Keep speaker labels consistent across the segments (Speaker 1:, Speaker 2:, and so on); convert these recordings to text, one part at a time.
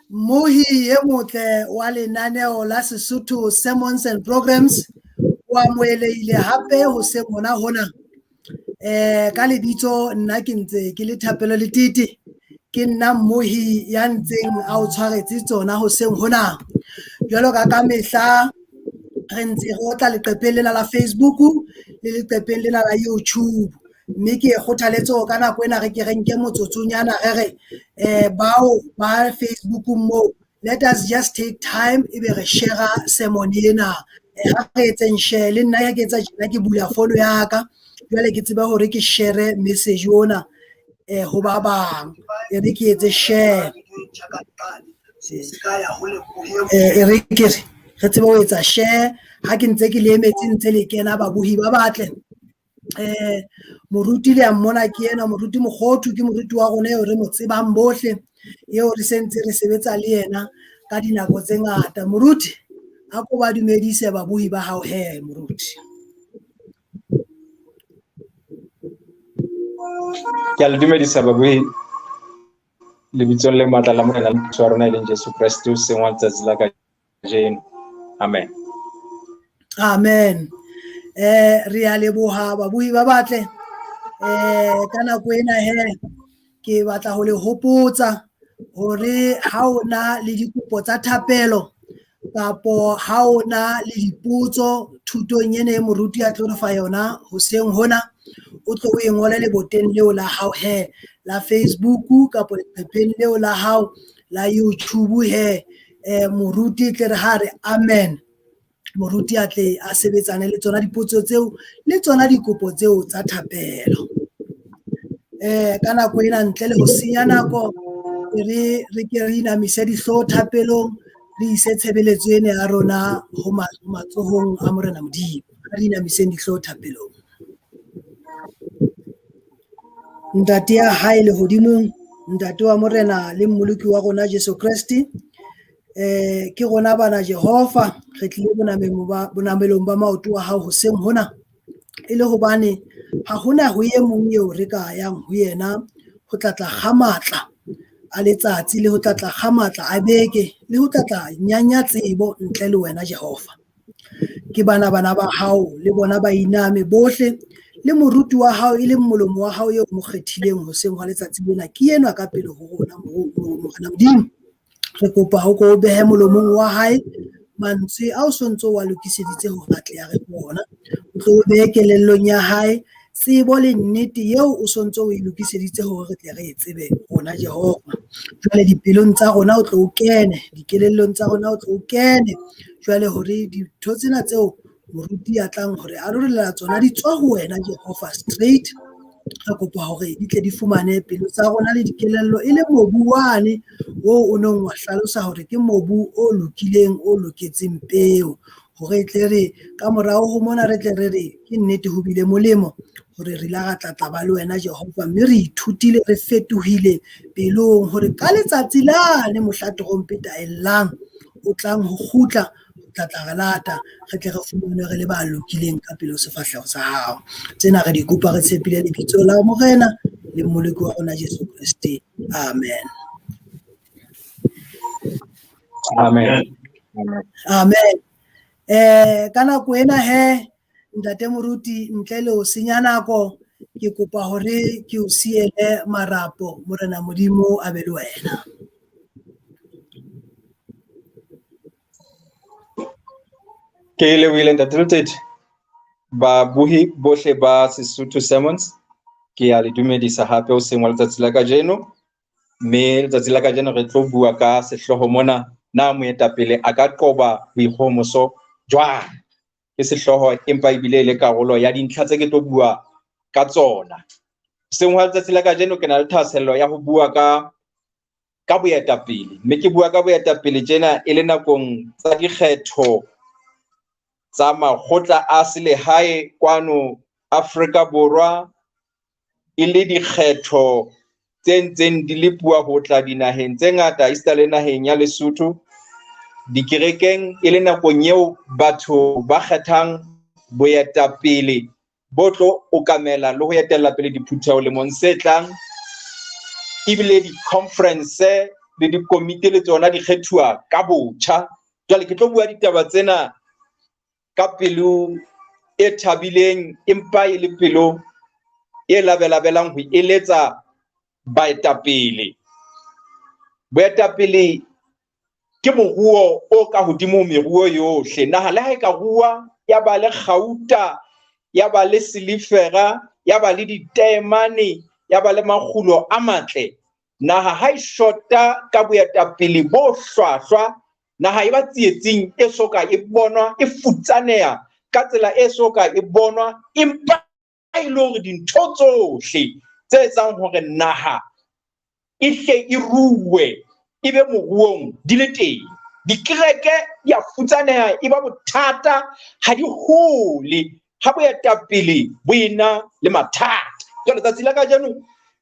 Speaker 1: Mmohi e motle wa lenaneo la Sesotho Sermons and Programs o amohelehile hape hoseng hona hona. Ka lebitso nna ke ntse ke le Thapelo Letete, ke nna mmohi ya ntseng a o tshwaretse tsona hoseng hona. Jwalo ka ka mehla re ntse re otla leqepheng lena la Facebook le leqepheng lena la YouTube. Mme ke e kgothaletse hore ka nako ena re ke re nke motsotsonyana re re bao ba Facebook moo, let us just take time ebe re share sermon ena. Ha re etseng share, le nna ha ke etsa tjena ke bula fono ya ka, jwale ke tsebe hore ke share message ona ho ba bang. E re ke etse share. E re ke re tsebe ho etsa share. Ha ke ntse ke le emetse ntse le kena babohi ba batle. Moruti le a mmona ke ena, moruti Mokgothu ke moruti wa rona eo re mo tsebang bohle, eo re sentse re sebetsa le yena ka dinako tse ngata. Moruti, a ko ba dumedise babohi ba hao he, moruti.
Speaker 2: Ke a le dumedisa babohi lebitsong le matla la Morena le Mpholosi wa rona e leng Jesu Kreste, hoseng wa letsatsi la kajeno. Amen.
Speaker 1: Amen. Re a leboha babohi ba batle. Ka nako ena he ke batla ho le hopotsa hore ha o na le dikopo tsa thapelo kapo ha o na le dipotso thutong ena e moruti a tlo re fa yona hoseng hona, o tlo o e ngole leboteng leo la hao he la Facebook kapo leqepheng leo la hao la YouTube he. Moruti tle re ha re amen, moruti a tle a sebetsane le tsona dipotso tseo le tsona dikopo tseo tsa thapelo. Ka nako ena ntle le ho senya nako, re re ke re inamise dihlooho thapelong, re ise tshebeletso ena ya rona ho matsohong a Morena Modimo. Re inamiseng dihlooho thapelong. Ntate ya hae lehodimong, ntate wa Morena le Mmoloki wa rona Jesu Kreste, ke rona bana Jehova, re tlile bonamelong ba maoto wa hao hoseng hona, e le hobane ha hona ho e mong eo re ka yang ho yena ho tlatla kga matla a letsatsi le ho tlatla kga matla a beke le ho tlatla nyanya tsebo ntle le wena Jehova. Ke bana bana ba hao le bona ba iname bohle le moruti wa hao e leng molomo wa hao eo mo kgethileng hoseng hwa letsatsi lena, ke enwa ka pele ho rona Morena Modimo. Re kopa ho ko behe molomong wa hae mantswe ao sontso wa lokiseditse hore a tle a re bona. O tlo behe kelellong ya hae tsebo le nnete eo o sontso o e lokiseditse hore re tle re e tsebe rona Jehova. Jwale dipelong tsa rona o tlo o kene, dikelellong tsa rona o tlo o kene. Jwale hore dintho tsena tseo moruti a tlang hore a rolela tsona di tswa ho wena Jehova straight. Re kopa hore di tle di fumane pelo tsa rona le dikelello e le mobu wane oo o neng wa hlalosa hore ke mobu o lokileng, o loketseng peo, hore e tle re ka morao ho mona re tle re re ke nnete ho bile molemo hore re la ra tlatla ba le wena Jehova, mme re ithutile, re fetohile pelong hore ka letsatsi lane mohla terompeta e llang o tlang ho kgutla tlatla re lata, re tle re fumane re le ba lokileng ka pele ho sefahleho sa hao. Tsena re di kopa re tshepile lebitso la Morena le Mmoloki wa rona Jesu Kreste. Amen.
Speaker 2: Amen.
Speaker 1: Amen. Ka nako ena he ntate moruti ntle le ho senya nako, ke kopa hore ke o siele marapo, Morena Modimo a be le wena.
Speaker 2: Ke lebohile ntate Letete. Babohi bohle ba Sesotho Sermons, ke a le dumedisa hape hoseng wa letsatsi la kajeno. Mme letsatsi la kajeno re tlo bua ka sehlooho mona, na moetapele a ka qoba boikgohomoso jwang? Ke sehlooho empa ebile e le karolo ya dintlha tse ke tlo bua ka tsona. Hoseng wa letsatsi la kajeno ke na le thahasello ya ho bua ka boetapele, mme ke bua ka boetapele tjena e le nakong tsa dikgetho tsa makgotla a selehae kwano Afrika Borwa, e le dikgetho tse ntseng di lepuwa ho tla dinaheng tse ngata, esita le naheng ya Lesotho, dikerekeng, e le nakong eo batho ba kgethang boetapele bo tlo okamela le ho etella pele diphutheho lemong se tlang. Ebile di-conference le dikomiti le tsona di kgethuwa ka botjha. Jwale ke tlo bua ditaba tsena ka pelo e thabileng, empa e le pelo e labelabelang ho eletsa baetapele. Boetapele ke moruo o ka hodimo ho meruo yohle. Naha le ha e ka rua ya ba le kgauta, ya ba le silifera, ya ba le ditaemane, ya ba le makgulo a matle, naha ha e shota ka boetapele bo hlwahlwa, naha e ba tsietsing e soka e bonwa, e futsaneha ka tsela e soka e bonwa, empa e le hore dintho tsohle tse etsang hore naha e hle e ruwe e be moruong di le teng. Dikereke di a futsaneha, e ba bothata, ha di hole ha boetapele bo ena le mathata. Jwale tsatsi la kajeno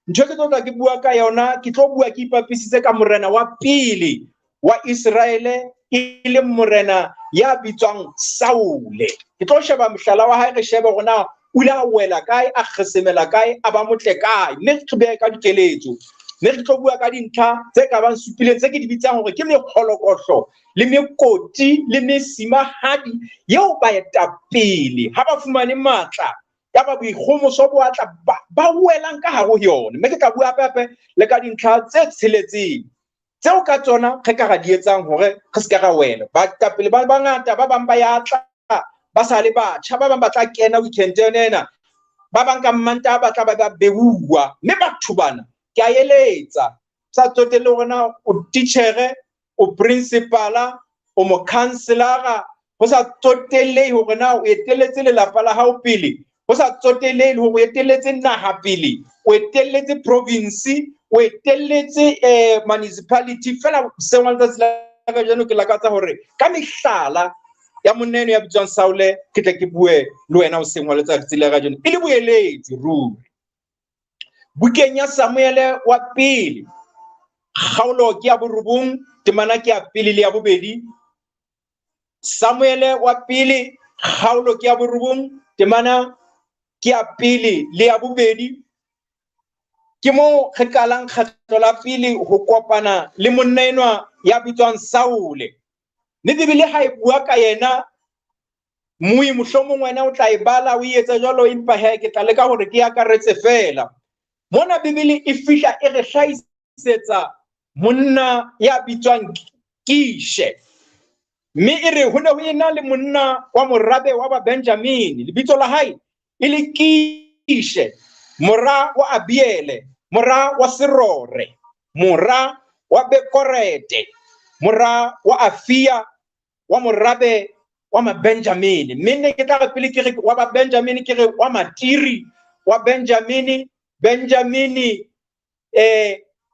Speaker 2: ntho e ke tlo tla ke bua ka yona, ke tlo bua ke ipapisitse ka morena wa pele wa Iseraele, e leng morena ya bitswang Saule. Ke tlo sheba mohlala wa hae, re shebe hore na o ile a wela kae, a kgesemela kae, a ba motle kae, mme re behe ka dikeletso. Mme re tlo bua ka dintlha tse ka bang supileng tse ke di bitsang hore ke mekgolokohlo le mekoti le mesimahadi eo baetapele ha ba fumane matla ya ba boikgomoso bo atla ba welang ka hare ho yona. Mme ke tla bua hape le ka dintlha tse tsheletseng tseo ka tsona re ka ra di etsang hore re se ka ra wela. Baetapele ba bangata ba bang ba ya tla ba sa le batjha, ba bang ba tla kena weekend ena, ba bang ka Mmantaha ba tla ba ba beuwa. Mme batho bana ke a eletsa, sa tsotelle hore na o titjhere, o principala, o mokhanselara, ho sa tsotellehe hore na o etelletse lelapa la hao pele, ho sa tsotellehe hore o etelletse naha pele, o etelletse province, o etelletse municipality. Fela seo letsatsi la kajeno ke lakatsa hore ka mehlala ya monna eno ya bitswang Saule ke tle ke bue le wena hoseng wa letsatsi la kajeno e le boeletsi ruri. Bukeng ya Samuele wa pele, kgaolo ke ya borobong, temana ke ya pele le ya bobedi. Samuele wa pele, kgaolo ke ya borobong, temana ke ya pele le ya bobedi. Ke moo re qalang kgetlo la pele ho kopana le monna enwa ya bitswang Saule. Mme Bibele ha e bua ka yena, mmui mohlomong wena o tla e bala o etsa jwalo, empa he ke tla leka hore ke akaretse fela. Mona Bibele e fihla e re hlahisetsa monna ya bitswang Kishe. Mme e re ho ne ho ena le monna wa morabe wa ba Benjamine, lebitso la hae e le Kishe, mora wa Abiele, mora wa Serore, mora wa Bekorete, mora wa Afia, wa morabe wa Mabenjamine. Mme ne ke tla re pele ke re wa ba Benjamine, ke re wa Matiri wa Benjamine, Benjamine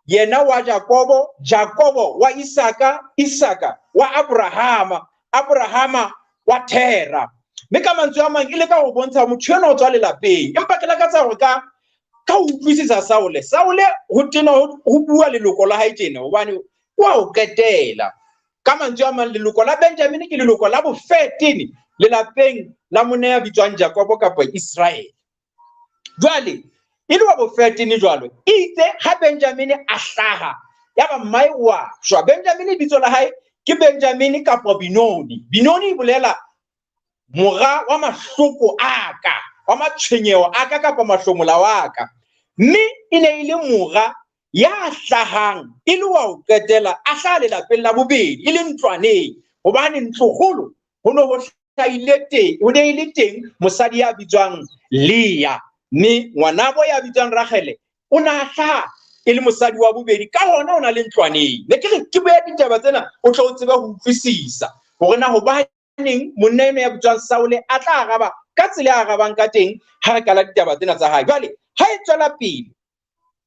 Speaker 2: yena wa Jakobo, Jakobo wa Isaka, Isaka wa Abrahama, Abrahama wa Tera. Mme ka mantswe a mang e le ka ho bontsha motho enwa o tswa lelapeng. Empa ke lakatsa hore ka utlwisisa Saule. Saule ho tena ho bua leloko la hae tjena hobane wa o qetela. Ka mantswe a mang leloko la Benjamine ke leloko la bofetene lelapeng la monna ya bitswang Jakobo kapa Israel. Jwale e le wa bofetene jwalo, itse ha Benjamine a hlaha ya ba mmae wa shwa. Benjamine bitso la hae ke Benjamine kapa Binoni. Binoni e bolela mora wa mahloko a ka, wa matshwenyeho a ka kapa mahlomola wa ka. Mme e ne e le mora ya hlahang e le wa ho qetela, a hlaha lelapeng la bobedi e le ntlwaneng, hobane ntlokgolo ho ne ho hlahile teng, ho ne e le teng mosadi ya bitswang Lea, mme ngwanabo ya bitswang Ragele o ne a hlaha e le mosadi wa bobedi, ka hona o na le ntlwaneng. Ne ke re ke bue ditaba tsena o tlo tsebe ho utlwisisa hore na hobaneng monna eno ya bitswang Saule a tla araba ka tsela a arabang ka teng ha re kala ditaba tsena tsa hae. Jwale ha e tswela pele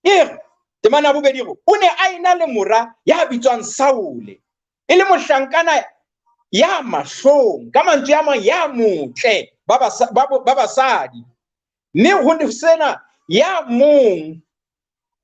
Speaker 2: e re temana ya bobedi re o ne a ena le mora ya bitswang Saule, e le mohlankana ya mahlong, ka mantswe a mang ya motle ba basadi, mme ho ne sena ya mong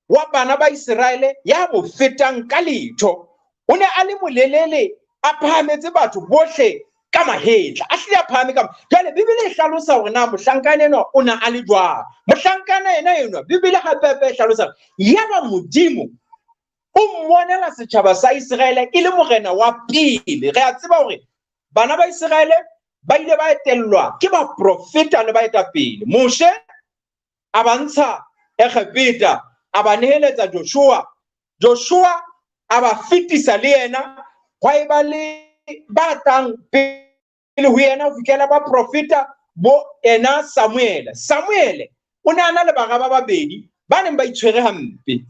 Speaker 2: wa bana ba Iseraele ya mo fetang ka letho. O ne a le molelele, a phahametse batho bohle ka mahetla, a hlile a phahame ka. Jwale Bibele e hlalosa hore na mohlankana enwa o na a le jwang. Mohlankana ena enwa Bibele hape hape e hlalosa yaba Modimo o mmonela setjhaba sa Iseraele e le morena wa pele. Re a tseba hore bana ba Iseraele ba ile ba etellwa ke baprofeta le baetapele. Moshe a ba ntsha Egepeta, a ba neheletsa Joshua. Joshua a ba fetisa le yena, hwa eba le ba tlang pele ho yena ho fihlela baprofeta bo ena Samuele. Samuele o ne a na le bara ba babedi ba neng ba itshwere hampe.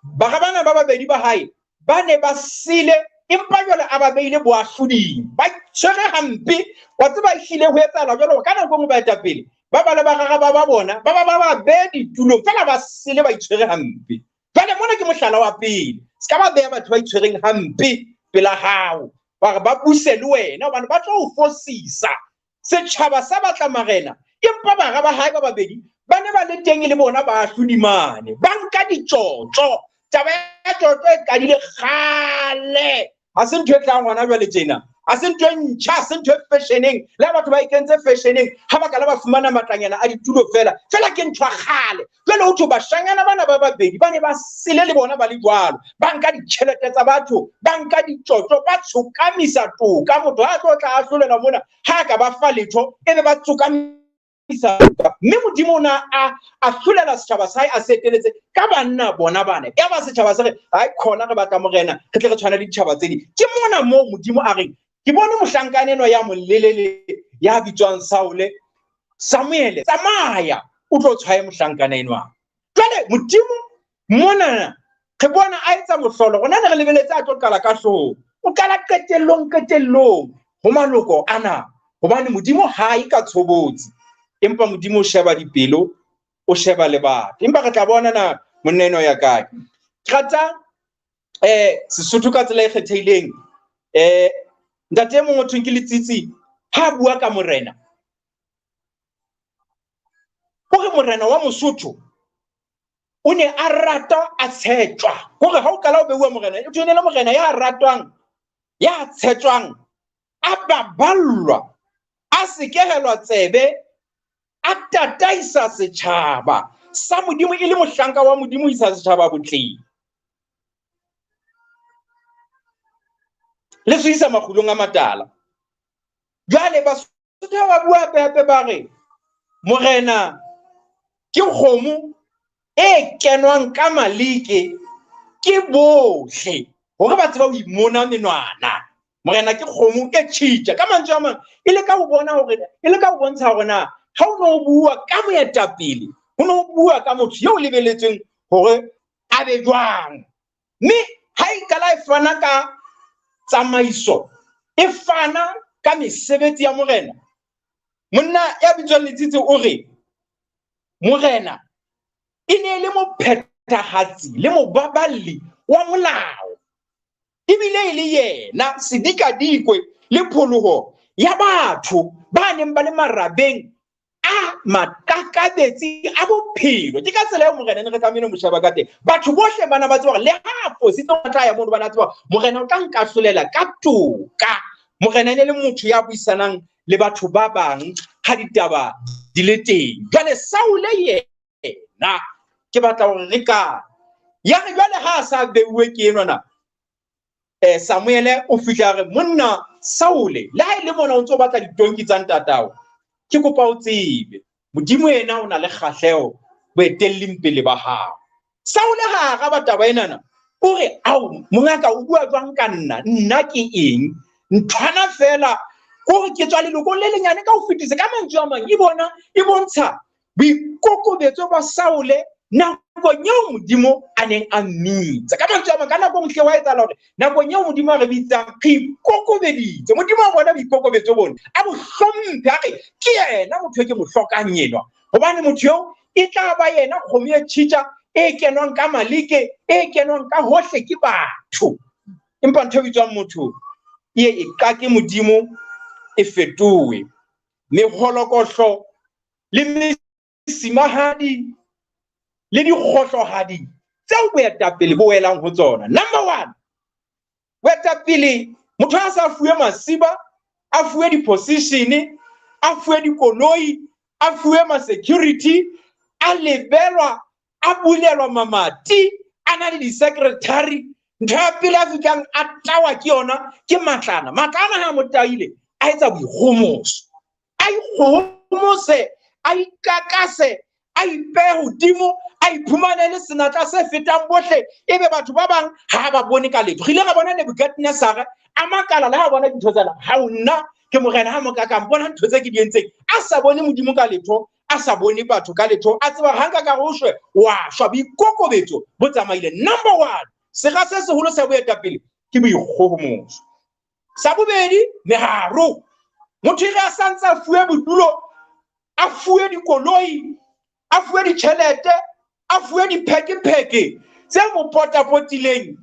Speaker 2: Bara bana ba babedi ba hae ba ne ba sele, empa jwale a ba beile boahloding, ba tshwere hampe. Wa tseba ehlile ho etsahala jwalo ka nako e nngwe baetapele ba ba le barara ba ba bona ba ba ba ba behe ditulong fela ba sele ba itshwere hampe. Jwale mona ke mohlala wa pele, se ka ba beha batho ba itshwereng hampe pela hao ba re ba buse le wena, hobane ba tlo o fosisa. Setjhaba sa batla marena, empa bara ba hae ba babedi ba ne ba le teng e le bona baahlodi mane, ba nka ditjotjo. Taba ya tjotjo e qadile kgale, ha se ntho e tlang hona jwale tjena, ha se ntho e ntjha, ha se ntho e fashioneng. Le ha batho ba e kentse fashioneng, ha ba ka la ba fumana matlanyana a ditulo fela fela, ke ntho ya kgale. Jwale ho thwe bashanyana bana ba babedi ba ne ba sele le bona ba le jwalo, ba nka ditjhelete tsa batho, ba nka ditjotjo, ba tshokamisa toka. Motho ha a tlo tla ahlolela mona, ha a ka ba fa letho, ebe ba tsokamisa toka. Mme Modimo o na a ahlolela setjhaba sa hae a se eteletse ka banna bona bana. Yaba setjhaba se re, hai khona re batla morena, re tle re tshwane le ditjhaba tse ding. Ke mona moo Modimo a reng, ke bone mohlankana enwa ya molelele ya bitswang Saule, Samuele, tsamaya o tlo tshwaye mohlankana enwa. Jwale Modimo mona re bona a etsa mohlolo, rona ne re lebeletse a tlo qala ka hloohong, o qala qetellong, qetellong ho maloko ana, hobane Modimo ha e ka tshobotsi, empa Modimo o sheba dipelo, o sheba le batho. Empa re tla bona na monna enwa ya kae. Ke rata Sesotho ka tsela e kgethehileng. Ntate e mong o thweng ke Letsitsi ha bua ka morena, o re morena wa Mosotho o ne a rata a tshetjwa. Hore ha o qala o beuwa morena, o tshwanela morena ya ratwang, ya tshetjwang, a baballwa, a sekehelwa tsebe, a tataisa setjhaba sa Modimo, e le mohlanka wa Modimo, isa setjhaba botleng, le se isa makgulong a matala. Jwale Basotho ba bua hape hape ba re morena ke kgomo e kenwang ka maleke ke bohle, hore ba tseba ho imona menwana. Morena ke kgomo e tjhitja. Ka mantswe a mang, e le ka ho bona hore, e le ka ho bontsha hore na ha o no bua ka moetapele, ho no bua ka motho eo lebeletsweng hore a be jwang. Mme ha e qala e fana ka tsamaiso, e fana ka mesebetsi ya morena. Monna ya bitswang Letsitsi o re morena e ne e le mophethahatsi le mobaballi wa molao, ebile e le yena sedikadikwe le pholoho ya batho ba neng ba le marabeng a maqakabetsi a bophelo. Ke ka tsela eo morena ne re tlamehile ho mo sheba ka teng. Batho bohle bana ba tseba hore le ha a fositse o tla ya mono, bana tseba morena o tla nkahlolela ka toka. Morena e ne le motho ya buisanang le batho ba bang ha ditaba di le teng. Jwale Saule yena ke batla hore re ka ya re jwale ha a sa beuwe ke enwana, Samuele o fihla re monna Saule, le ha e le mona o ntso batla ditonki tsa ntatao, ke kopa o tsebe Modimo yena o na le kgahleho boetelling pele ba hao. Saule ha araba taba enana, o re ao mongaka o bua jwang ka nna, nna ke eng? Nthwana fela kore ke tswa lelokong le lenyane ka ho fetisa. Ka mantswe a mang e bona e bontsha boikokobetso ba Saule nakong eo Modimo a neng a mmitsa. Ka mantswe a mang, ka nako ntle wa etsahala hore nakong eo Modimo a re bitsang re ikokobeditse. Modimo a bona boikokobetso bona, a bo hlomphe, a re ke yena motho e ke mo hlokang enwa, hobane motho eo e tla ba yena kgomo e tjhitja e kenwang ka maleke, e kenwang ka hohle ke batho. Empa ntho e bitswang motho e ye e qake Modimo, e fetohe meholokohlo le mesimahadi le dikgohlohadi tseo boetapele bo welang ho tsona. Number 1, boetapele, motho a sa fuwe masiba a fuwe di-position, a fuwe dikoloi, a fuwe ma-security, a lebelwa, a bulelwa mamati, a na le di-secretary. Ntho ya pele a fihlang a tawa ke yona ke matlana. Matlana ha mo taile a etsa boikgomoso, a ikgohomose, a ikakase, a ipehe hodimo, a iphumane le senatla se fetang bohle, ebe batho ba bang ha ba bone ka letho. Re ile ra bona Nebukadnezar a makala le ha bona dintho tsena, ha o nna ke morena ha mokakang, bona ntho tse ke di entseng, a sa bone Modimo ka letho, a sa bone batho ka letho, a tseba ha nka ka re o shwe, wa shwa. Boikokobetso bo tsamaile. Number 1, sera se seholo sa boetapele ke boikgohomoso. Sa bobedi, meharo. Motho e re a sa ntse a fuwe bodulo, a fuwe dikoloi, a fuwe ditjhelete, a fuwe diphekepheke tse mo potapotileng,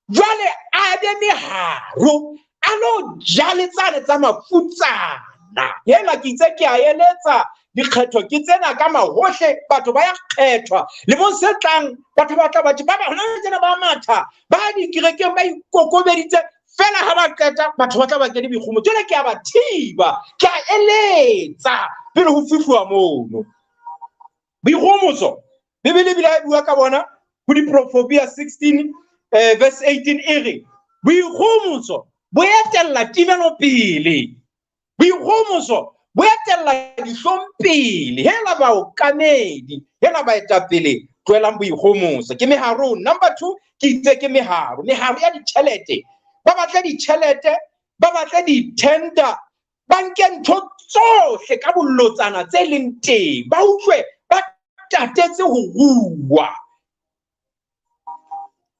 Speaker 2: jwale a be meharo, a lo ja le tsane tsa mafutsana. Hela ke itse ke a eletsa, dikgetho ke tsena ka mahohle, batho ba ya kgethwa. Lemong se tlang batho ba tla ba tje, ba ba hona tsena ba matha, ba dikerekeng ba ikokobeditse fela, ha ba qeta batho ba tla ba kene boikgomo. Jwale ke a ba thiba, ke a eletsa pele ho fihluwa mono. Boikgomoso, Bibele ebile ha e bua ka bona ho Diproverbia 16 verse 18 e re boikgomoso bo etella timelo pele, boikgomoso bo etella dihlong pele. Hela baokamedi, hela baetapele, tlohelang boikgomoso. Ke meharo. Number 2, ke itse ke meharo. Meharo ya ditjhelete. Ba batle ditjhelete, ba batle di-tender, ba nke ntho tsohle ka bolotsana tse leng teng, ba utlwe ba tatetse ho rua.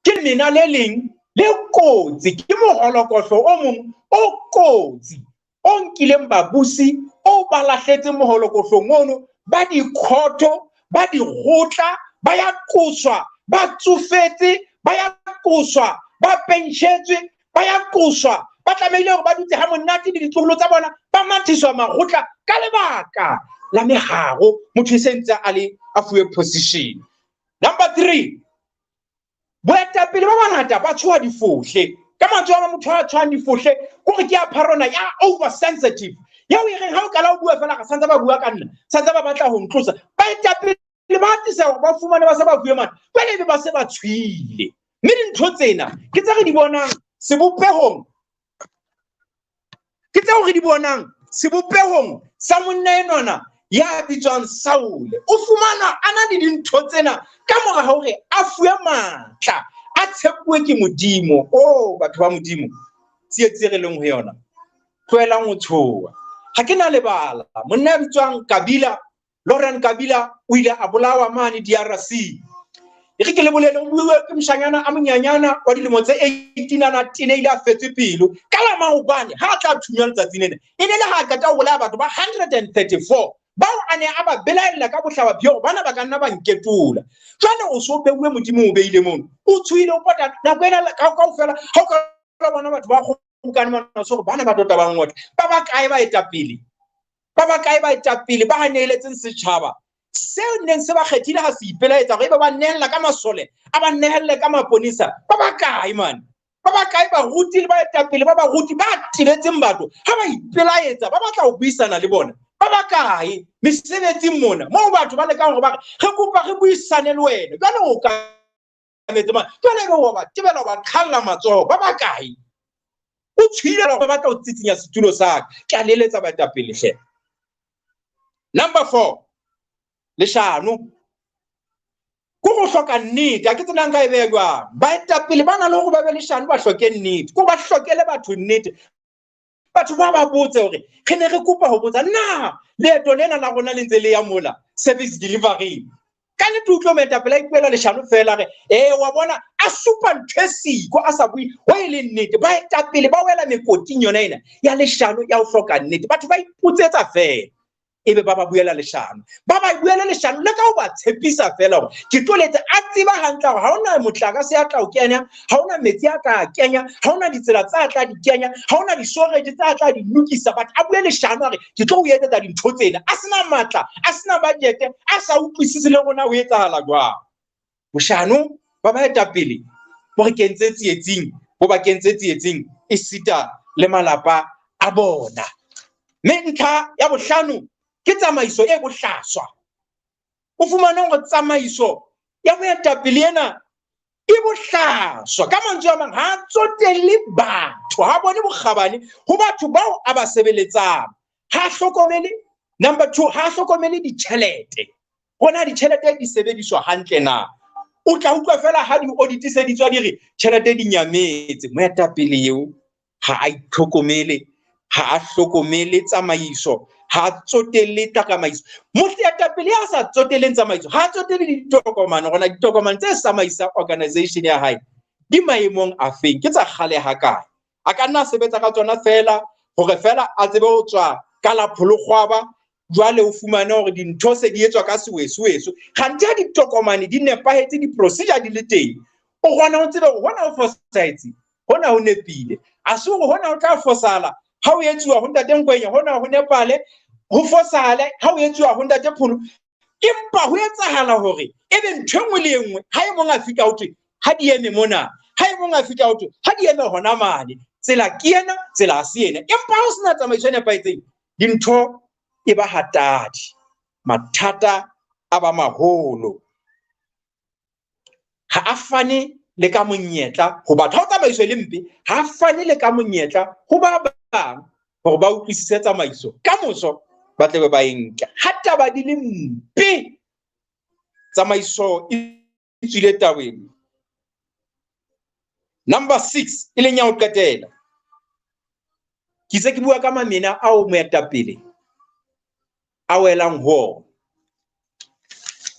Speaker 2: Ke mena le leng le kotsi, ke moholokohlo o mong o kotsi o nkileng babusi, o ba lahletseng moholokohlong ono, ba dikhotho, ba dikgotla, ba ya qoswa, ba tsofetse, ba ya qoswa, ba penshetswe, ba ya qoswa, ba tlamehile hore ba dutse ha monate le ditloholo tsa bona, ba mathiswa makgotla ka lebaka la meharo. Motho e se ntse a le a fuwe position. Number 3, boetapele ba bangata ba tshoha difohle. Ka mantswe a motho a tshohang difohle kore ke a pharona ya over sensitive, ya o e reng ha o qala o bua fela ga santse ba bua ka nna, santse ba batla ho ntlosa. Baetapele ba atisa hore ba fumane ba se ba bue mane, jwale ebe ba se ba tshwile. Mme dintho tsena ke tse re di bonang sebopehong, ke tseo re di bonang sebopehong sa monna enwana ya bitswang Saule. O fumana a na le dintho tsena ka mora hore a fuwe matla, a tshepuwe ke Modimo. Oh, batho ba Modimo, tsietsi re leng ho yona, tlohelang ho tshoha. Ha ke na lebala, monna ya bitswang Kabila, Laurent Kabila, o ile a bolawa mane DRC. E re ke le bolele, o buiwe ke moshanyana a monyanyana wa dilemo tse 18 a na tenehile a fetswe pelo ka la maobane ha a tla thunywa letsatsing lena. E ne le ha a qeta ho bolaya batho ba 134 bao a ne a ba belaella ka bohlaba bjo bana ba ka nna ba nketola. Jwale o so beuwe Modimo o beile mono, o tshohile o pota nako ena kaofela. Ha o ka bona batho ba kgobokane mona, so bana ba tota ba ngotla, ba ba kae baetapele? Ba ba kae baetapele ba neeletseng setjhaba seo neng se ba kgethile ha se ipelaetsa hore ebe ba nehella ka masole, a ba nehelle ka maponesa? Ba ba kae mane? Ba ba kae baruti le baetapele ba baruti ba tebetseng batho ha ba ipelaetsa, ba batla ho buisana le bona? Ba ba kae mesebetsing mona moo batho ba lekang hore ba re re kopa re buisane le wena? Jwale o ka metse mane, jwale ebe wa ba tebela, wa ba qhalla matsoho. Ba ba kae? O tshwile ba batla ho tsitsinya setulo sa ka. Ke a leletsa baetapele hle. Number 4, leshano. Ko go hloka nnete, ha ke tsena nka e beha jwang. Baetapele ba na le hore ba be leshano, ba hloke nnete. Ko ba hlokele batho nnete. Batho ba ba botse hore re ne re kopa ho botsa na leeto lena la rona le ntse le ya mola service delivery. Ka nnete utlwe moetapele a ipuela leshano fela, re wa bona a supa ntho e siko, a sa bue ho e leng nnete. Baetapele ba wela mekoting yona ena ya leshano, ya ho hloka nnete. Batho ba ipotsetsa fela, ebe ba ba buela leshano, ba ba buela leshano le ka ho ba tshepisa fela hore ke tlo letsa. A tseba hantle hore ha hona motlakase ya tla o kenya, ha hona metsi a tla kenya, ha hona ditsela tsa tla di kenya, ha hona disoreje tsa tla di lokisa. But a bue leshano a re ke tlo o etsetsa dintho tsena, a sena matla, a sena budget, a sa utlwisise le rona ho etsahala jwang. Boshano ba baetapele bo re kentse tsietsing, bo ba kentse tsietsing esita le malapa a bona. Mme ntlha ya bohlano ke tsamaiso e bohlaswa. O fumane hore tsamaiso ya moetapele ena e bohlaswa. Ka mantswe a mang, ha a tsotelle batho, ha bone bokgabane ho batho bao a ba sebeletsang. Ha hlokomele, number 2, ha hlokomele ditjhelete. Hona ditjhelete di sebediswa hantle na? O tla utlwa fela ha di audit se di tswa di re tjhelete di nyametse. Moetapele eo ha a itlhokomele, ha a hlokomele tsamaiso, ha a tsotelle tsamaiso. Moetapele ya sa tsotelleng tsamaiso, ha a tsotelle ditokomane, hore na ditokomane tse tsamaisang organization ya hae di maemong a feng, ke tsa kgale hakae. A ka nna a sebetsa ka tsona fela hore fela a tsebe ho tswa ka la pholokgwaba. Jwale o fumane hore dintho se di etswa ka sewesoweso. Kganthe ha ditokomane di nepahetse, di-procedure di le teng, o kgona ho tseba hore hona ho fosahetse, hona ho nepile. A se hore hona ho tla fosala ha o etsuwa ho ntate Nkwenya, hona ho nepale, ho fosahale ha o etsuwa ho ntate Pholo. Empa ho etsahala hore ebe ntho e nngwe le e nngwe, ha e mong a fihla ho thwe ha di eme mona, ha e mong a fihla ho thwe ha di eme hona mane. Tsela ke ena, tsela ha se ena. Empa ha ho sena tsamaiso e nepahetseng, dintho e ba hatadi, mathata a ba maholo. Ha a fane le ka monyetla ho batho. Ha o tsamaiso e le mpe, ha a fane le ka monyetla ho ba bang hore ba utlwisise tsamaiso. Ka moso ba tle be ba e nke. Ha taba di le mpe, tsamaiso e tswile tabeng. Number 6 e leng ya ho qetela. Ke itse ke bua ka mamena ao moetapele a welang ho ona.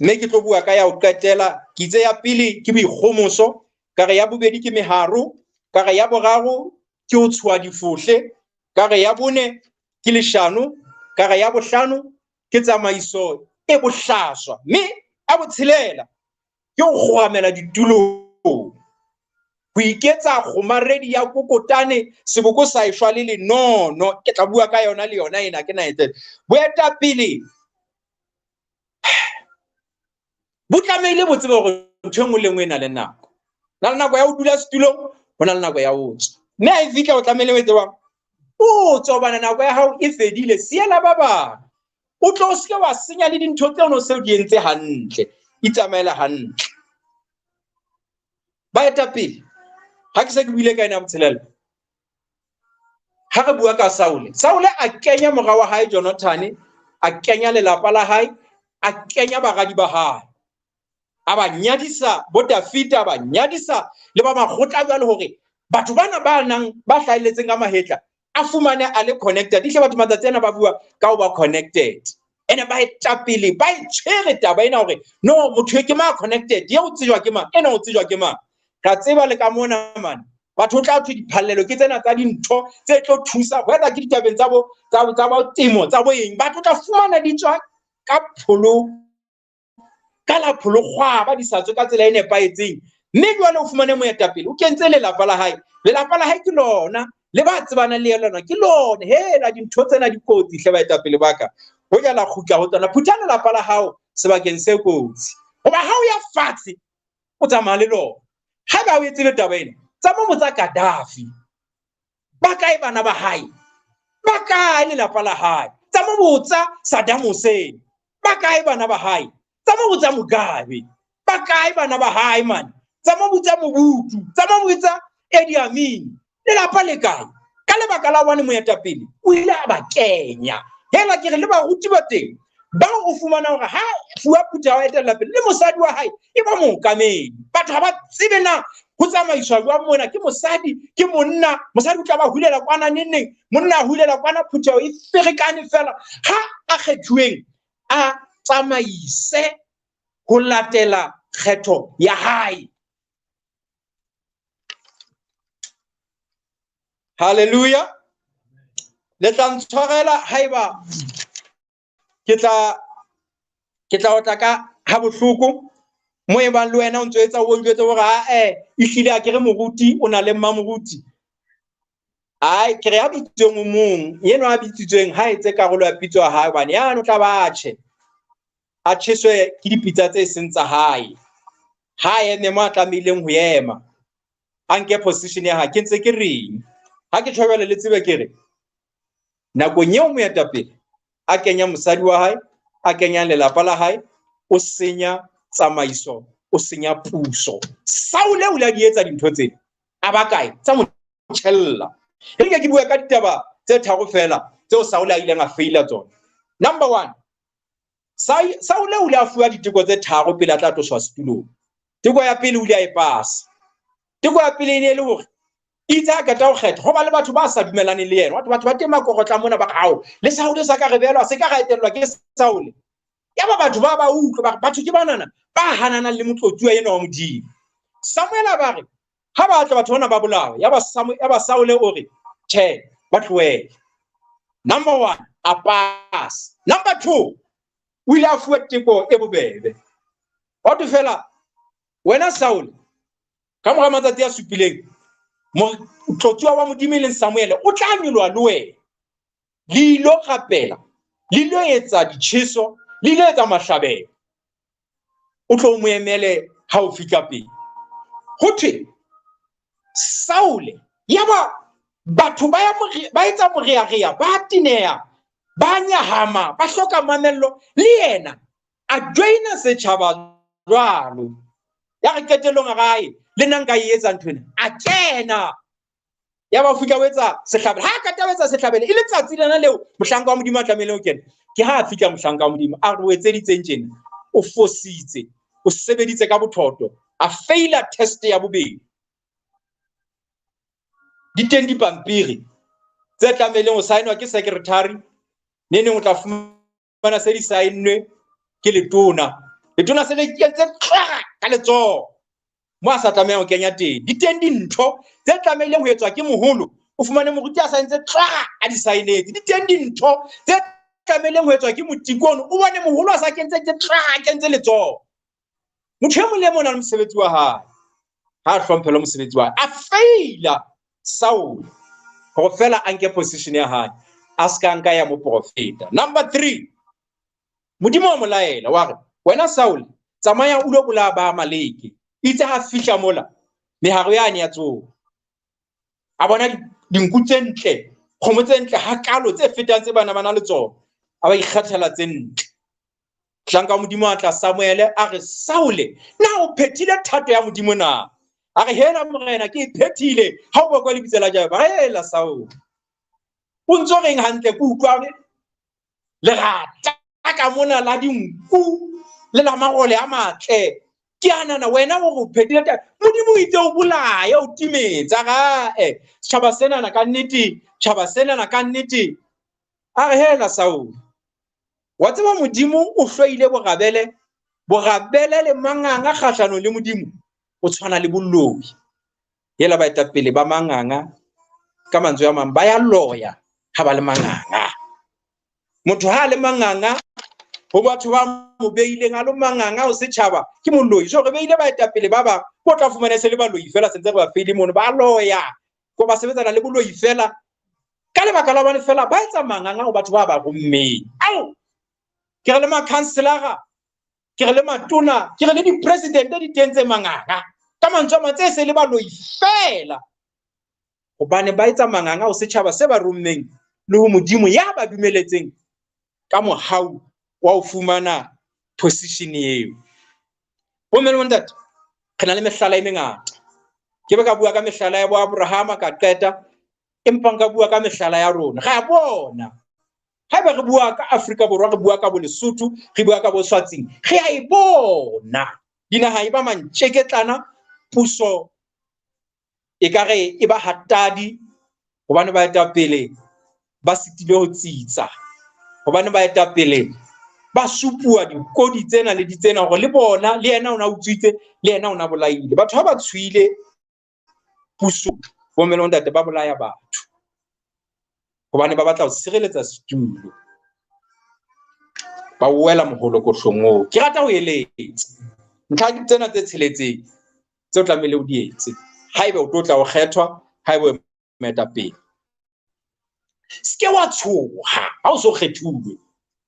Speaker 2: Mme ke tlo bua ka ya ho qetela. Ke itse ya pele ke boikgomoso, ka re ya bobedi ke meharo, ka re ya boraro ke ho tshoha difohle, ka re ya bone ke leshano, ka re ya bohlano ke tsamaiso e bohlaswa, mme a botshelela ke ho kgoramela ditulong, ho iketsa kgomaredi ya kokotane, seboko sa eshwa le lenono. Ke tla bua ka yona le yona ena, ke na e tsebe. Boetapele bo tlamehile bo tsebe hore ntho e nngwe le nngwe e na le nako. Na le nako ya ho dula setulong, ho na le nako ya ho tswa. Mme ha e fihla o tlamehile o etse jwang? O tswa hobane nako ya hao e fedile, siela ba bang. O tlo se ke wa senya le dintho tseo no se o di entse hantle. Itsamaela hantle. Baetapele, ha ke se ke buile ka ena botshelela. Ha re bua ka Saule, Saule a kenya mora wa hae Jonathane, a kenya lelapa la hae, a kenya baradi ba hae. A ba nyadisa bo Dafita, a ba nyadisa le ba makgotla jwalo hore batho bana ba nang ba hlahelletseng ka mahetla a fumane a le connected. Ehle batho matsatsi ana ba bua ka ho ba connected. Ene baetapele ba e tshwere taba ena hore no, motho e ke mang connected, eo tsejwa ke mang, ena o tsejwa ke mang. Ka tseba le ka mona mane batho o tla thwe diphallelo ke tsena tsa dintho tse tlo thusa, whether ke ditabeng tsa bo, tsa, tsa bo temo, tsa bo eng, batho tla fumana di tswa ka pholo, ka la pholokgwaba, di sa tswe ka tsela e nepahetseng. Mme jwale o fumane moetapele o kentse lelapa la hae, lelapa la hae ke lona le ba tsebanang le lona ke lona. Hela dintho tsena di kotsi hle baetapele ba ka, ho ja la kgutla ho tsona. Phutha lelapa la hao sebakeng se kotsi, hoba ha o ya fatshe o tsamaya le lona. Ha ba o etsebe taba ena, tsamaya motsa Gaddafi, ba kae bana ba hae, ba kae lelapa la hae? Tsamaya botsa Saddam Hussein, ba kae bana ba hae? Tsamaya botsa Mugabe, ba kae bana ba hae man? Tsamaya botsa Mobutu, tsamaya botsa Idi Amin, lelapa le kae? Ka lebaka la hobane moetapele o ile a ba kenya. Hela ke re le baruti ba teng bao o fumana hore ha fuwa phutheho ya etella pele le mosadi wa hae e ba mookamedi. Batho ha ba tsebe na ho tsamaiswa jwang mona, ke mosadi ke monna, mosadi o tla ba hulela kwana neneng, monna a hulela kwana, phutheho e ferekane fela. Ha a kgethuweng a tsamaise ho latela kgetho ya hae. Hallelujah. Le tla ntshwarela haeba ke tla otla ka ha bohloko mo e bang le wena o ntso etsa o njwetse hore ha ehlile a ke re moruti o na le mmamoruti. Ai, ke re ya bitsweng o mong, yeno a bitsitsweng ha etse karolo ya pitso ya hae, hobane yano o tla ba tjhe. A tjheswe ke dipitsa tse seng tsa hae. Ha a eme mo a tlamehileng ho ema, a nke position ya hae. Ke ntse ke reng? Ha ke tjho jwale le tsebe ke re. Nakong eo moetapele a kenya mosadi wa hae, a kenya lelapa la hae, o senya tsamaiso, o senya puso. Saule o ile a di etsa dintho tsena, a ba kae tsa mo tjhella. E re ke bua ka ditaba tse tharo fela tseo Saule a ileng a feila tsona. Number 1, Saule o ile a fuwa diteko tse tharo pele a tla tloswa setulong. Teko ya pele o ile a e pasa. Teko ya pele e ne e le hore itse a qeta ho kgetha ho ba le batho ba sa dumelaneng le yena. Batho ba teng makorotla mona ba re, hao le Saule sa ka re behelwa, se ka ra etellwa ke Saule. Yaba batho ba ba utlwa, batho ke banana ba hananang le motlotsuwa enwa wa Modimo. Samuel a ba re ha ba tla batho bana ba bolawa. Yaba Saule o re tjhe, ba tlohele. Number 1, a pass. Number 2, o ile a fuwa teko e bobebe. Wa thwe fela wena Saule, ka mora matsatsi a supileng motlotsuwa wa Modimo e leng Samuel o tla nyoloha le wena. Le ilo rapela, le ilo etsa ditjheso, le ilo etsa mahlabelo. O tlo mo emele ha o fihla pele. Ho thwe Saule, yaba batho ba ya ba etsa morearea, ba teneha, ba nyahama, ba hloka mamello, le yena a joina setjhaba jwalo. Ya re qetellong a rae, le nna nka e etsa ntho ena. A kena. Ya ba fihla o etsa sehlabelo. Ha ka taba etsa sehlabelo, e letsatsi lena leo mohlanka wa Modimo a tlamehile ho kena. Ke ha a fihla mohlanka wa Modimo, a re o etseditseng tjena, o fositse, o sebeditse ka bothoto, a faila test ya bobedi. Di teng dipampiri tse tlamehileng ho saenwa ke secretary, ne neng o tla fumana se di saennwe ke letona. Letona se le kentse tlwa ka letsoho mo a sa tlamehang ho kenya teng. Di teng dintho tse tlamehileng ho etswa ke moholo, o fumane moruti a saentse tlwa a di saenetse. Di teng dintho tse tlamehileng ho etswa ke motikone, o bone moholo a sa kentse tlwa a kentse letsoho. Motho e mong le e mong o na le mosebetsi wa hae, ha a hlomphelwa mosebetsi wa hae. A feila Saul hore fela a nke position ya hae, a ska nka ya moprofeta. Number 3, Modimo wa mo laela wa re, wena Saul, tsamaya o lo bolaya ba Amaleke. Itse ha fihla mola, meharo yane ya tsoha. A bona dinku tse ntle, kgomo tse ntle hakalo tse fetang tse bana ba na le tsona. A ba ikgethela tse ntle. Mohlanka wa Modimo a tla Samuele a re, Saule, na o phethile thato ya Modimo na? A re, hela morena, ke e phethile, ha o bokwe lebitso la Jehova. Hela Saule, o ntso reng hantle? Ke utlwa lerata ka mona la dinku le la marole a matle. Ke a nahana wena hore o phethile thato. Modimo o itse o bolaye, o timetsa. Rae, setjhaba senana ka nnete, tjhaba senana ka nnete. A re, hela Saule, wa tseba Modimo o hloile borabele, borabele le manganga kgahlanong le Modimo, o tshwana le boloi. Hela baetapele ba manganga, ka mantswe a mang, ba ya loya ha ba le manganga. Motho ha a le manganga, ho batho ba mo beileng a le manganga ho setjhaba, ke moloi. So re beile baetapele ba bang, bo tla fumana se le baloi fela, sentse re ba feile mono, ba loya, ko ba sebetsana le boloi fela. Ka lebaka la hobane fela ba etsa manganga ho batho ba ba rommeng. Ao, ke re le makhanselara, ke re le matona, ke re le dipresidente di teng tse manganga. Ka mantswe a mang, tse se le baloi fela. Hobane ba etsa manganga ho setjhaba se ba rommeng le ho Modimo ya ba dumeletseng ka mohau wa ho fumana position eo. Bomme le bontate, re na le mehlala e mengata. Ke be ka bua ka mehlala ya bo Abrahama ka qeta, empa nka bua ka mehlala ya rona. Re a bona. Haeba re bua ka Afrika Borwa, re bua ka bo Lesotho, re bua ka bo Swatsing, re a e bona. Dinaha e ba mantjeketlana, puso e ka re e ba hatadi hobane baetapele ba sitile ho tsitsa, hobane baetapele ba supuwa dikodi tsena le ditsena hore le bona, le yena o na utswitse, le yena o na bolaile. Batho ha ba tshohile puso, bomme le bontate ba bolaya batho hobane ba batla ho sireletsa setulo, ba wela moholokohlong oo. Ke rata ho eletsa ntlha tsena tse tsheletseng tseo tlamehile o di etse haeba o tlo tla o kgethwa, haeba o moetapele. Se ke wa tshoha ha o so kgethuwe.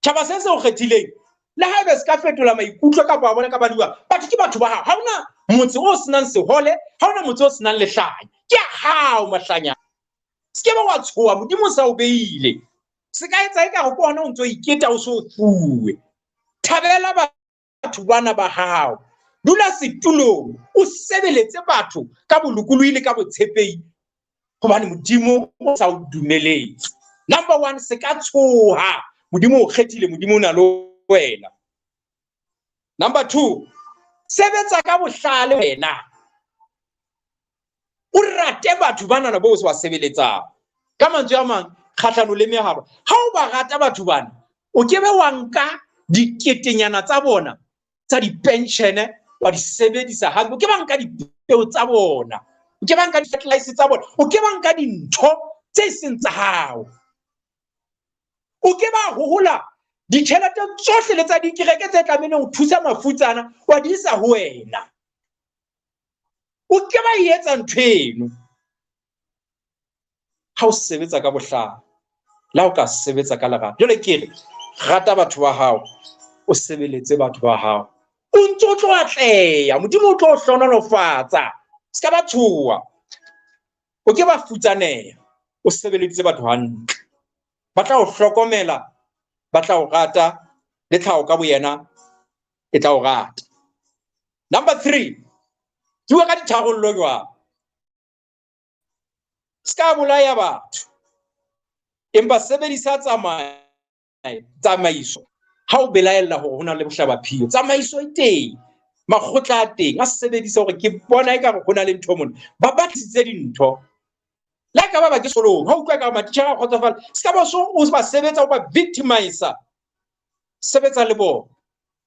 Speaker 2: Tjhaba se se o kgethileng, le haeba se ka fetola maikutlo kapa wa bona ka badiwa, batho ke batho ba hao. Ha hona motse o senang sehole, ha hona motse o senang lehlanya. Ke a hao mahlanya. Se ke ba wa tshoha, Modimo o sa o beile. Se ka etsa ekare ke hona o ntso iketa o so fuwe. Thabela batho bana ba hao. Dula setulong, o sebeletse batho ka bolokolohi le ka botshepehi hobane Modimo o sa o dumeletse. Number 1, se ka tshoha. Modimo o kgethile, Modimo o na le wena. Number 2, sebetsa ka bohlale wena. O rate batho bana bo o ba sebeletsang. Ka mantswe a mang, kgahlano le meharo. Ha o ba rata batho bana, o ke be wa nka diketenyana tsa bona tsa dipenshene wa di sebedisa hampe. O ke ba nka dipeo tsa bona, o ke ba nka di-fertilizer tsa bona, o ke ba nka dintho tse seng tsa hao. O ke ba hohola ditjhelete tsohle le tsa dikereke tse tlamehileng ho thusa mafutsana wa di isa ho wena. O ke ba etsa ntho eno. Ha o sebetsa ka bohlale, le ha o ka sebetsa ka lerato. Jwale ke re, rata batho ba hao, o sebeletse batho ba hao. O ntso o tlo atleha, Modimo o tlo o hlohonolofatsa. Se ka ba tshoha. O ke ba futsaneha, o sebeleditse batho hantle. Ba tla o hlokomela, ba tla o rata, le tlhaho ka boyena e tla o rata. Number 3, ke bua ka ditharollo jwang. Se ka bolaya batho, empa sebedisa tsamaiso. Ha o belaella hore ho na le bohlabaphio, tsamaiso e teng, makgotla a teng, a sebedisa hore ke bona ekare ho na le ntho mona. Ba batlisitse dintho. Le ha ka ba ke sekolong, ha utlwa ekare matitjhere a kgotsofala, se ka ba so o ba sebetsa, o ba victimizer. Sebetsa le bona,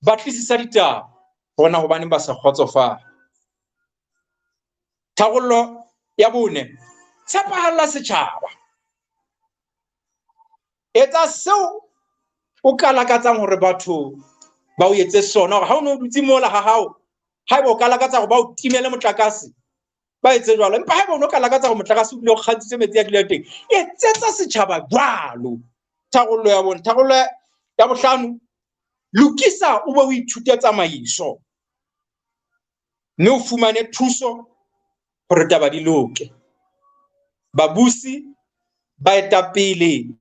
Speaker 2: batlisisa ditaba hore na hobaneng ba sa kgotsofala. Tharollo ya bone, tshepahalla setjhaba. Etsa seo o ka lakatsang hore batho ba o etse sona, hore ha o no dutse mola ha hao, haeba o ka lakatsa hore ba o timele motlakase, ba etse jwalo. Empa haeba o no ka lakatsa hore motlakase o dule o kgantshitse metsi a dule teng, etsetsa setjhaba jwalo. Tharollo ya bone. Tharollo ya bohlano, lokisa o be o ithute tsamaiso, mme o fumane thuso hore taba di loke. Babusi, baetapele,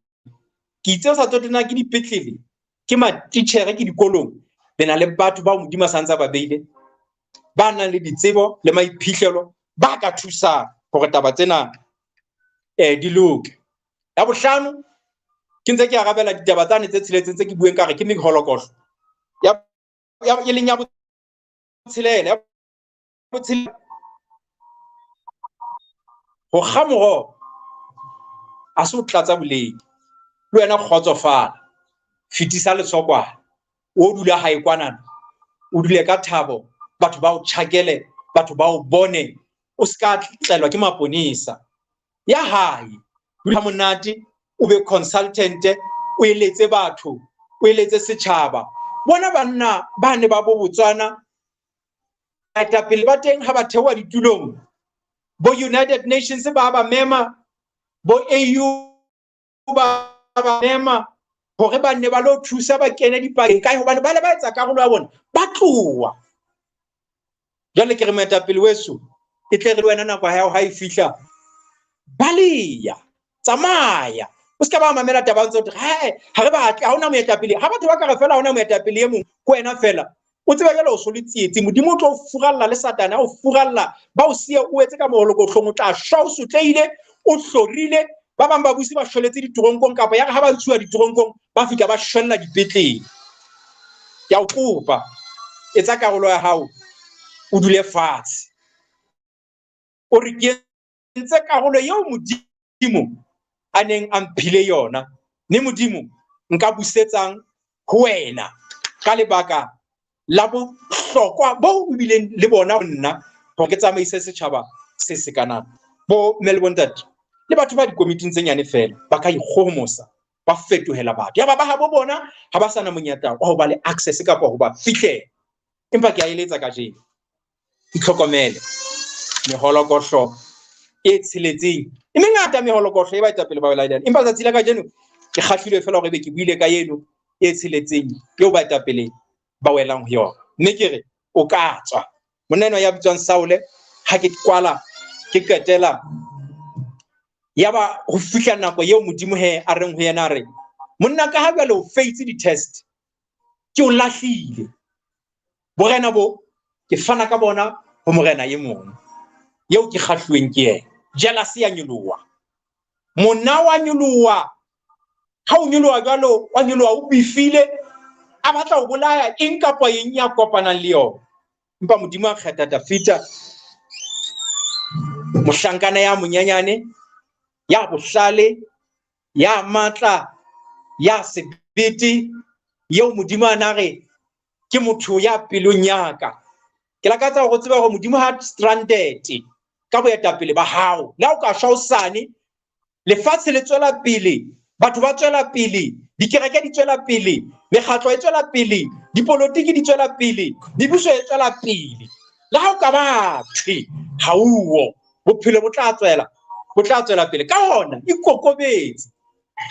Speaker 2: ke itse o sa tsotella ke dipetlele, ke matitjhere, ke dikolong, le na le batho bao Modimo a sa ntse a ba beile, ba nang le ditsebo le maiphihlelo, ba ka thusang hore taba tsena di loke. Ya bohlano, ke ntse ke arabela ditaba tsane tse tsheletseng tse ke bueng ka re ke meholokohlo. Ya e leng ya botshelela, ya botshelela. Ho kga moroho a se o tlatsa boleng. Le wena kgotsofala, fetisa letsokwana, o dula hae kwanana, o dule ka thabo, batho ba o tjhakele, batho ba o bone, o ska tlelwa ke maponesa. Ya hae, dula monate, o be consultant, o eletse batho, o eletse setjhaba. Bona banna ba ne ba bo Botswana, baetapele ba teng ha ba theoha ditulong, bo United Nations ba ba mema, bo AU ba ba mema hore ba nne ba lo thusa ba kene dipakeng kae, hobane ba le ba etsa karolo ya bona, ba tloha. Jwale ke re moetapele weso, e tle re le wena nako ya hao ha e fihla, baleya, tsamaya. O ska ba mamela taba ntse o re, hae, ha re batle, ha hona moetapele. Ha batho ba ka re fela ha hona moetapele e mong, ke wena fela. O tseba jwale o so le tsietsi, Modimo o tlo o furalla le Satane, a o furalla, ba o siye o etse ka moholokohlong, o tla shwa o sotlehile, o hlorile. Ba bang ba busi ba shweletse ditoronkong, kapa ya re ha ba ntshuwa ditoronkong, ba fihla ba shwella dipetlele. Ke a o kopa, etsa karolo ya hao, o dule fatshe. O re ke entse karolo eo Modimo a neng a mphile yona, mme Modimo nka busetsang ho wena ka lebaka la bohlokwa bo o bileng le bona ho nna hore ke tsamaise setjhaba se sekana. Bo mme le bontate le batho ba dikomiting tse nyane fela ba ka ikgohomosa, ba fetohela batho. Yaba ba habo bona ha ba sana monyetla wa ho ba le access kapa ho ba fihlela. Empa ke a eletsa kajeno, itlhokomele. Meholokohlo e tsheletseng e mengata, meholokohlo e baetapele ba belaelang. Empa letsatsi la kajeno ke kgahlilwe fela hore ebe ke buile ka eno e tsheletseng eo baetapele ba welang ho yona. Mme ke re o ka tswa. Monna enwa ya bitswang Saule, ha ke kwala ke qetela, yaba ho fihla nako eo Modimo he a reng ho yena a re, Monna ka ha jwale o faitse di-test, ke o lahlile. Borena bo ke fana ka bona ho morena e mong eo ke kgahluweng ke yena. Jealousy ya nyoloha. Monna wa nyoloha. Ha o nyoloha jwalo, wa nyoloha o bifile, a batla ho bolaya eng kapa eng ya kopanang le yona. Empa Modimo a kgetha Dafita, mohlankana ya monyenyane, ya bohlale, ya matla, ya sebete, eo Modimo a na re ke motho ya pelong ya ka. Ke lakatsa hore o tsebe hore Modimo ha stranded ka boetapele ba hao. Le ha o ka shwa hosane, lefatshe le tswela pele, batho ba tswela pele, dikereke di tswela pele, mekgatlo e tswela pele, dipolotiki di tswela pele, mebuso e tswela pele. Le ha o ka ba thwe ha uo, bophelo bo tla tswela, bo tla tswela pele. Ka hona ikokobetse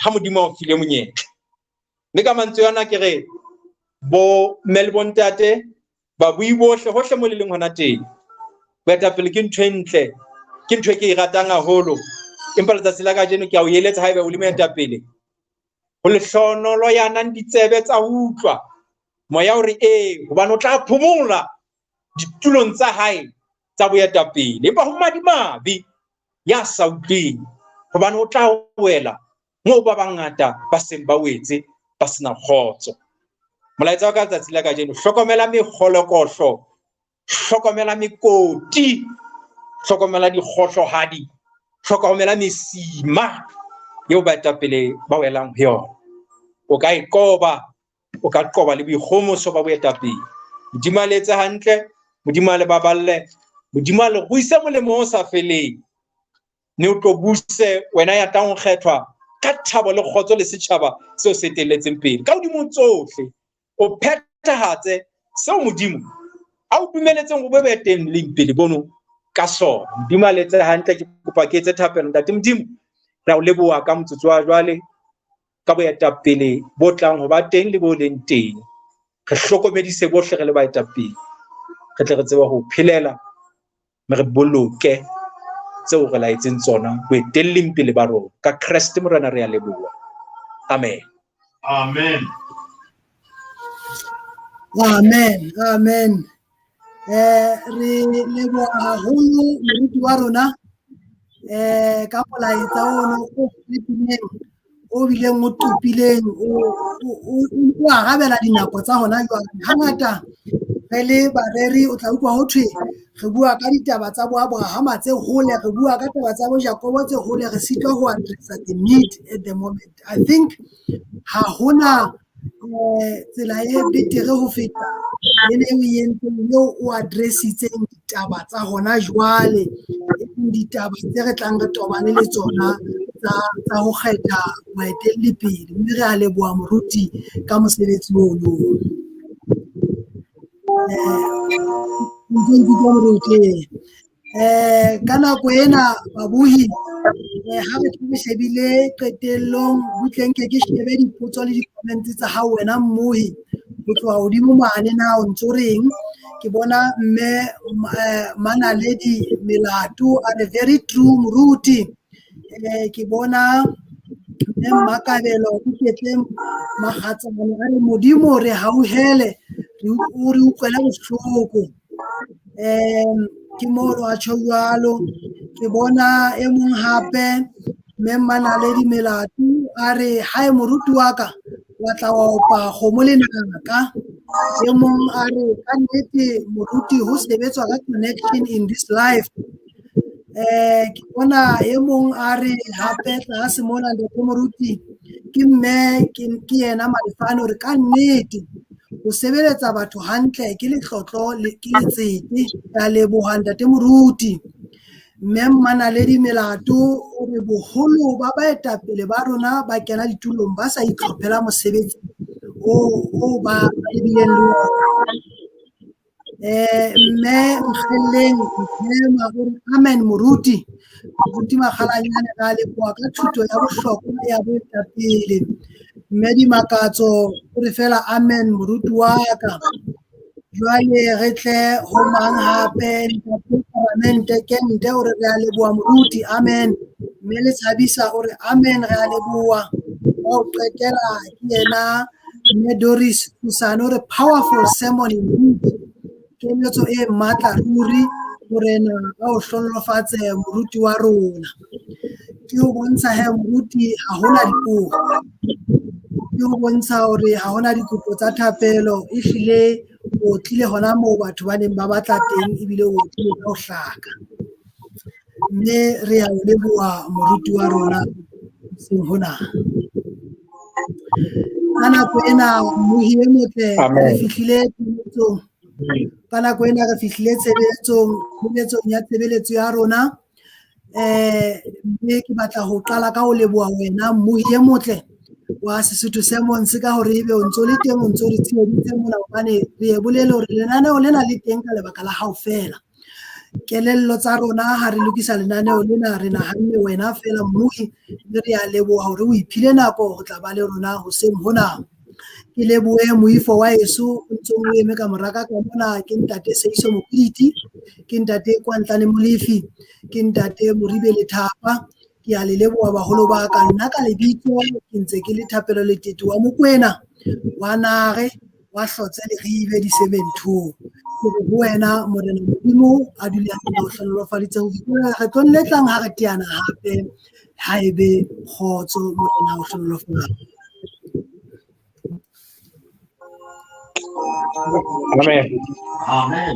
Speaker 2: ha Modimo a o file monyetla. Mme ka mantswe ana ke re bo mme le bontate, babui bohle hohle mo le leng hona teng, boetapele ke ntho e ntle, ke ntho e ke e ratang haholo. Empa letsatsi la kajeno ke a o eletsa haeba o le moetapele, ho lehlohonolo ya nang ditsebe tsa ho utlwa moya o re ee, hobane o tla phomola ditulong tsa hae tsa boetapele. Empa ho madimabe ya sa utlweng, hobane o tla wela moo ba bangata ba seng ba wetse ba sena kgotso. Molaetsa wa ka letsatsi la kajeno, hlokomela mekgolokohlo, hlokomela mekoti, hlokomela dikgohlohadi, hlokomela mesima eo baetapele ba welang ho yona. O ka e qoba, o ka qoba le boikgohomoso ba boetapele. Modimo a le etse hantle, Modimo a le baballe, Modimo a le ruise molemo o sa feleng. Mme o tlo buse wena ya tlang ho kgethwa ka thabo le kgotso le setjhaba seo se etelletseng pele. Ka hodimo tsohle, o phethahatse seo Modimo a o dumeletseng ho be boetelleng pele bono ka sona. Modimo a le etse hantle. Ke kopa ke etse thapelo. Ntate Modimo, re a o leboha ka motsotso wa jwale, ka boetapele bo tlang ho ba teng le bo leng teng. Re hlokomedise bohle re le baetapele, re tle re tsebe ho phelela, mme re boloke tseo re laetseng tsona boetelleng pele ba rona. Ka Kreste Morena re a leboha. Amen.
Speaker 3: Amen.
Speaker 1: Amen. Amen. Re leboha haholo moruti wa rona ka molaetsa ono o fetileng, o bileng o topileng, o arabela dinako tsa hona jwale. Hangata re le bareri o tla utlwa ho thwe re bua ka ditaba tsa bo Abrahama tse hole, re bua ka taba tsa bo Jakobo tse hole, re sitwa ho addressa the need at the moment. I think ha hona tsela e betere ho feta ene o entseng eo o addressitseng ditaba tsa hona jwale, ditaba tse re tlang re tobane le tsona tsa ho kgetha baetelli pele. Mme re a leboha moruti ka mosebetsi ono. Moruti, ka nako ena babuhi, ha re re shebile qetellong, butleng ke ke shebe dipotso le di-comments tsa hao wena mmohi ho tloha hodimo mane, na o ntso reng? Ke bona mme Manaledi Melato a re very true moruti. Ke bona mme Mmakabelo Iketle Makgatsane a re Modimo re hauhele, o re utlwele bohloko. Ke moo a tjho jwalo. Ke bona e mong hape mme Manaledi Melato a re hae moruti wa ka wa tla wa opa kgomo le naka. E mong a re ka nnete moruti ho sebetswa ka connection in this life. Ke bona e mong a re hape tlase mona ntate moruti ke mme ke yena Malefane hore ka nnete ho sebeletsa batho hantle ke letlotlo le ke letsete. Ke a leboha ntate moruti. Mme Mmanaledi Melato o re boholo ba baetapele ba rona ba kena ditulong ba sa itlhophela mosebetsi o ba bileng le ona. Mme Nkgelleng Nthema o re amen moruti. Moruti Makgalanyane re a leboha ka thuto ya bohlokwa ya boetapele. Mme Dimakatso o re fela amen moruti wa ka. Jwale re tle ho mang hape? Ntate Palamente Kente o re re a leboha moruti, amen. Mme Letshabisa o re amen, re a leboha. Wa ho qetela ke yena Mme Doris Thusano o re powerful sermon indeed. Keletso e matla ruri, Morena a o hlohonolofatse moruti wa rona. Ke ho bontsha he moruti ha hona dipotso. Ke ho bontsha hore ha hona dikopo tsa thapelo, ehlile o tlile hona moo batho ba neng ba batla teng ebile o tlile ka ho hlaka. Mme re a o leboha moruti wa rona hoseng hona. Ka nako ena mmohi e motle re fihlile tshebetsong. Ka nako ena re fihlile tshebetsong, tshebetsong ya tshebeletso ya rona. Mme ke batla ho qala ka ho leboha wena mmohi e motle wa Sesotho Sermons ka hore ebe o ntso le teng, o ntso re tsheheditse mona, hobane re e bolele hore lenaneo lena le teng ka lebaka la hao feela. Kelello tsa rona ha re lokisa lenaneo lena re nahanne wena feela mmohi, mme re a leboha hore o iphile nako ho tla ba le rona hoseng hona. Ke lebohe moifo wa heso o ntsong o eme ka mora ka ka mona, ke ntate Seiso Mokwiti, ke ntate Kwantlane Molefi, ke ntate Moribe Lethapa. Ke a le leboha baholo ba ka. Nna ka lebitso ke ntse ke le Thapelo Letete wa Mokwena, wa Nare, wa Hlotse Leribe disementhong. Ke re ho wena Morena Modimo a dule a o hlohonolofaditse ho fihlela kgetlong le tlang ha re teana hape. Haebe kgotso, Morena o hlohonolofatse.
Speaker 2: Amen.
Speaker 3: Amen.